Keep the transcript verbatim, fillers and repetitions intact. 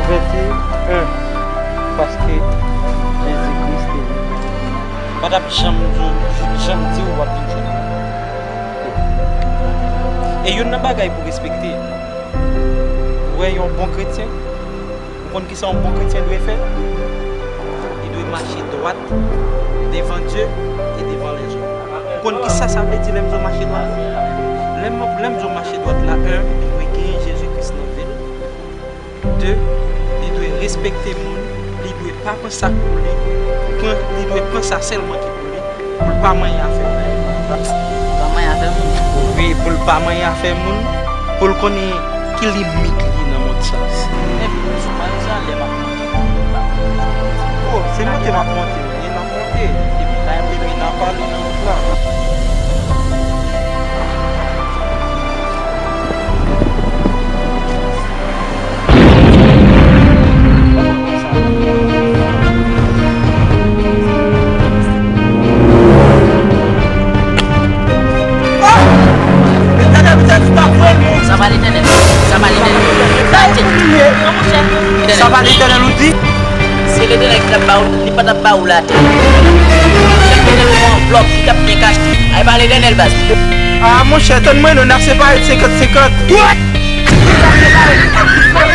Vèsè en, paske Jezi Kris te vini. Pa t ap janm di w, janm di w w ap vin jwenn mwen. E youn nan bagay pou respekte, ou wè yon bon kretyen, ou konn kisa yon bon kretyen dwe fè? Li dwe mache dwat devan Dye e devan lèzòm. Ou konn kisa sa vle di lè m di w mache dwat? Lè m, lè m di w mache dwat la, en, li dwe genyen Jezi Kris nan vi l. De, li dwe respekte moun, li dwe pa pran sa k pou li, pran, li dwe pran sa sèlman ki pou li, pou l pa manyen afè moun. Pa manyen afè moun? Wi, pou l pa manyen afè moun, pou l konnen ki limit li nan mond sa. Epi, sou Marisa, lè m ap monte, m pa monte. O, se monte m ap monte, men n ap monte. Epi, pa yon epi n ap pale nan wout la. Sa pa Letènèl. Sa pa Letènèl. Sa pa Letènèl. Non, monchè. Letènèl. Sa pa Letènèl ou di? Se Letènèl ki t ap ba w, li pa t ap ba w latè. Letènèl pran anvlòp, li t ap byen kache. Ay, pa Letènèl, baz. A, monchè, tann mwen non, n ap separe senkant senkant. What? N ap separe senkant senkant.